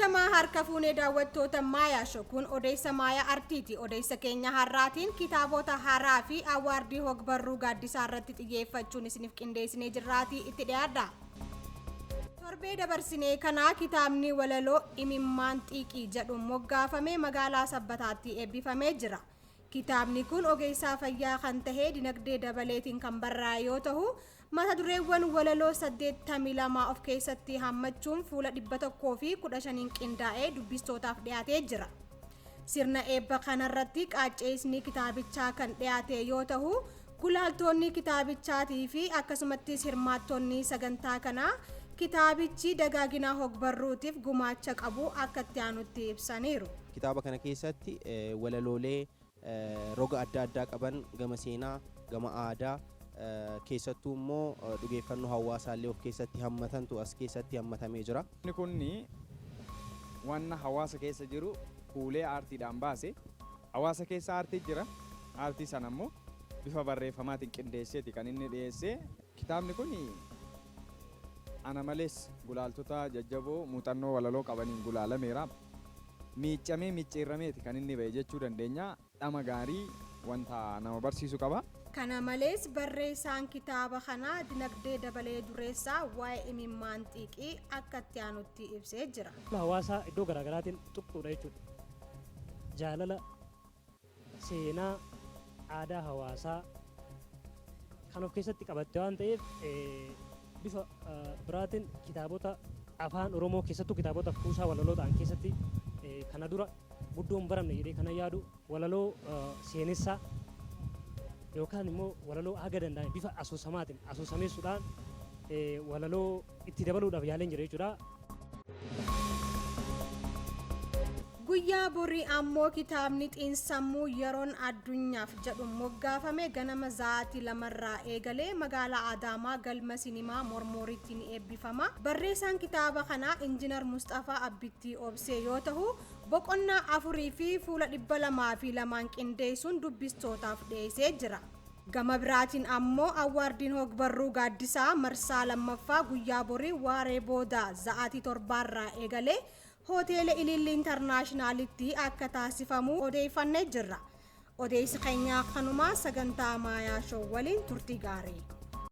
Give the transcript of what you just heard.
Ashamaa harka fuunee daawwattoota Maayaa Show kun odeessa Maayaa Artiiti. Odeessa keenya har'aatiin kitaabota haaraa fi awaardii hogbarruu gaaddisaa irratti xiyyeeffachuun isiniif qindeessinee jirraatii itti dhiyaadha. Torbee dabarsinee kanaa kitaabni walaloo Imimmaan Xiiqii jedhu moggaafame magaalaa Sabbataatti eebbifamee jira. Kitaabni kun ogeessaa fayyaa kan tahe Dinagdee Dabaleetiin kan barraa'e yoo tahu, mata dureewwan walaloo 82 of keessatti hammachuun fuula 115n qindaa'ee dubbistootaaf dhiyaatee jira. Sirna eebba kanarratti qaacceesni kitaabichaa kan dhiyaate yoo tahu, gulaaltoonni kitaabichaatii fi akkasumattis hirmaattonni sagantaa kanaa kitaabichi dagaagina hogbarruutiif gumaacha qabu akka itti aanutti ibsaniiru. Kitaaba kana keessatti walaloolee roga adda addaa qaban gama seenaa, gama aadaa, keessattuu immoo dhugeeffannoo hawaasaallee of keessatti hammatantu as keessatti hammatamee jira. Inni kun wanna hawaasa keessa jiru kuulee aartiidhaan baase. Hawaasa keessa aartii jira. Aartii sana immoo bifa barreeffamaatiin qindeesseeti kan inni dhiyeesse. Kitaabni kun ana malees gulaaltota jajjaboo muuxannoo walaloo qabaniin gulaalameera. Miiccamee micciirrameeti kan inni ba'e jechuu dandeenya. Dhama gaarii wanta nama barsiisu qaba. Kana malees barreessaan kitaaba kanaa Dinagdee Dabalee Dureessaa waa'ee Imimmaan Xiiqii akka itti aanutti ibsee jira. Hawaasaa iddoo garaagaraatiin tuqxuudha jechuudha. Jaalala, seenaa, aadaa hawaasaa kan of keessatti qabatte waan ta'eef bifa biraatiin kitaabota afaan Oromoo keessattuu kitaabota kuusaa walaloo ta'an keessatti kana dura guddoo hin baramne jedhee kanan yaadu walaloo seenessaa yookaan immoo walaloo haga danda'ame bifa asoosamaatiin asoosameessuudhaan walaloo itti dabaluudhaaf yaaleen jira jechuudha. Guyyaa borii ammoo kitaabni xiinsammuu yeroon addunyaaf jedhu moggaafame ganama za'aatii lamarraa eegalee magaalaa Adaamaa galma sinimaa Mormooritti ni eebbifama. Barreessaan kitaaba kanaa Injinar Musxafaa Abbittii Obsee yoo tahu, boqonnaa 4 fi fuula 202n qindeessuun dubbistootaaf dhiyeessee jira. Gama biraatiin ammoo Awwaardiin Hogbarruu Gaaddisaa marsaa 2ffaa guyyaa borii waaree booda za'aatii torbaarraa eegalee Hoteela Ililli Intarnaashinaalitti akka taasifamu odeeffannee jirra. Odeessi keenyaa kanumaa sagantaa Maayaa Show waliin turtii gaarii.